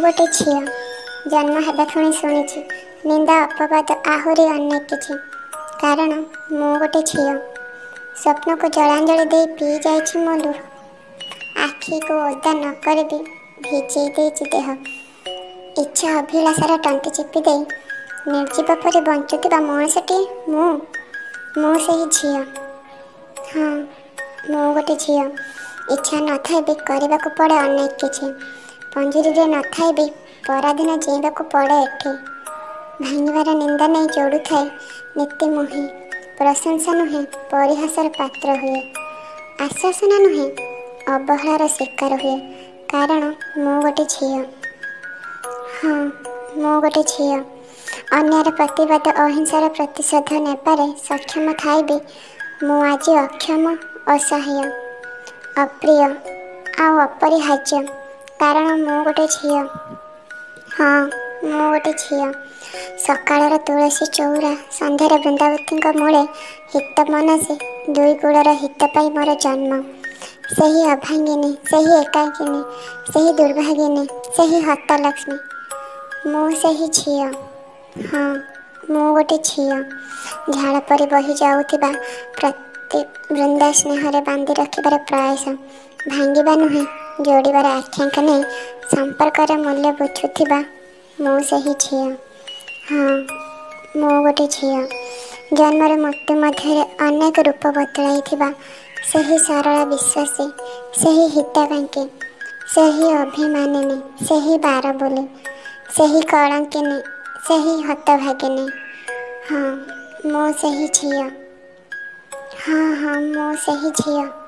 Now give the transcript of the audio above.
ଗୋଟେ ଝିଅ। ଜନ୍ମ ହେବା କ୍ଷଣି ଶୁଣିଛି ନିନ୍ଦା, ଅପବାଦ, ଆହୁରି ଅନେକ କିଛି, କାରଣ ମୁଁ ଗୋଟେ ଝିଅ। ସ୍ୱପ୍ନକୁ ଜଳାଞ୍ଜଳି ଦେଇ ପିଇ ଯାଇଛି ମୋ ଲୁହ। ଆଖିକୁ ଓଦା ନ କରି ବି ଭିଜେଇ ଦେଇଛି ଦେହ। ଇଚ୍ଛା ଅଭିଳାଷାର ତଣ୍ଟି ଚିପି ଦେଇ ନିର୍ଜୀବ ପରି ବଞ୍ଚୁଥିବା ମଣିଷଟିଏ ମୁଁ। ମୁଁ ସେହି ଝିଅ। ହଁ, ମୁଁ ଗୋଟେ ଝିଅ। ଇଚ୍ଛା ନଥାଇ ବି କରିବାକୁ ପଡ଼େ ଅନେକ କିଛି। ପଞ୍ଜୁରୀରେ ନଥାଇ ବି ପରାଧୀନ ଜିଇଁବାକୁ ପଡ଼େ ଏଠି। ଭାଙ୍ଗିବାର ନିନ୍ଦା ନେଇ ଯୋଡ଼ୁଥାଏ ନୀତି ମୁହିଁ। ପ୍ରଶଂସା ନୁହେଁ, ପରିହାସର ପାତ୍ର ହୁଏ। ଆଶ୍ୱାସନା ନୁହେଁ, ଅବହେଳାର ଶିକାର ହୁଏ, କାରଣ ମୁଁ ଗୋଟେ ଝିଅ। ହଁ, ମୁଁ ଗୋଟେ ଝିଅ। ଅନ୍ୟାୟର ପ୍ରତିବାଦ, ଅହିଂସାର ପ୍ରତିଶୋଧ ନେବାରେ ସକ୍ଷମ ଥାଇ ବି ମୁଁ ଆଜି ଅକ୍ଷମ, ଅସହାୟ, ଅପ୍ରିୟ ଆଉ ଅପରିହାର୍ଯ୍ୟ, କାରଣ ମୁଁ ଗୋଟେ ଝିଅ। ହଁ, ମୁଁ ଗୋଟେ ଝିଅ। ସକାଳର ତୁଳସୀ ଚଉରା, ସନ୍ଧ୍ୟାରେ ବୃନ୍ଦାବତୀଙ୍କ ମୂଳେ ହିତ ମନସେ ଦୁଇ କୂଳର ହିତ ପାଇଁ ମୋର ଜନ୍ମ। ସେହି ଅଭାଙ୍ଗିନୀ, ସେହି ଏକାକିନୀ, ସେହି ଦୁର୍ଭାଗିନୀ, ସେହି ହତଲକ୍ଷ୍ମୀ। ମୁଁ ସେହି ଝିଅ। ହଁ, ମୁଁ ଗୋଟେ ଝିଅ। ଝାଳ ପରି ବହି ଯାଉଥିବା ପ୍ରତି ବୃନ୍ଦା ସ୍ନେହରେ ବାନ୍ଧି ରଖିବାର ପ୍ରୟାସ, ଭାଙ୍ଗିବା ନୁହେଁ ଯୋଡ଼ିବାର ଆକାଂକ୍ଷା ନେଇ ସମ୍ପର୍କର ମୂଲ୍ୟ ବୁଝୁଥିବା ମୁଁ ସେହି ଝିଅ। ହଁ, ମୁଁ ଗୋଟେ ଝିଅ। ଜନ୍ମର ମୃତ୍ୟୁ ମଧ୍ୟରେ ଅନେକ ରୂପ ବଦଳାଇଥିବା ସେହି ସରଳ ବିଶ୍ୱାସୀ, ସେହି ହିତାକାଂକ୍ଷୀ, ସେହି ଅଭିମାନିନୀ, ସେହି ବାରବୁଲି, ସେହି କଳଙ୍କିନୀ, ସେହି ହତଭାଗିନୀ। ହଁ, ମୁଁ ସେହି ଝିଅ। ହଁ ହଁ, ମୁଁ ସେହି ଝିଅ।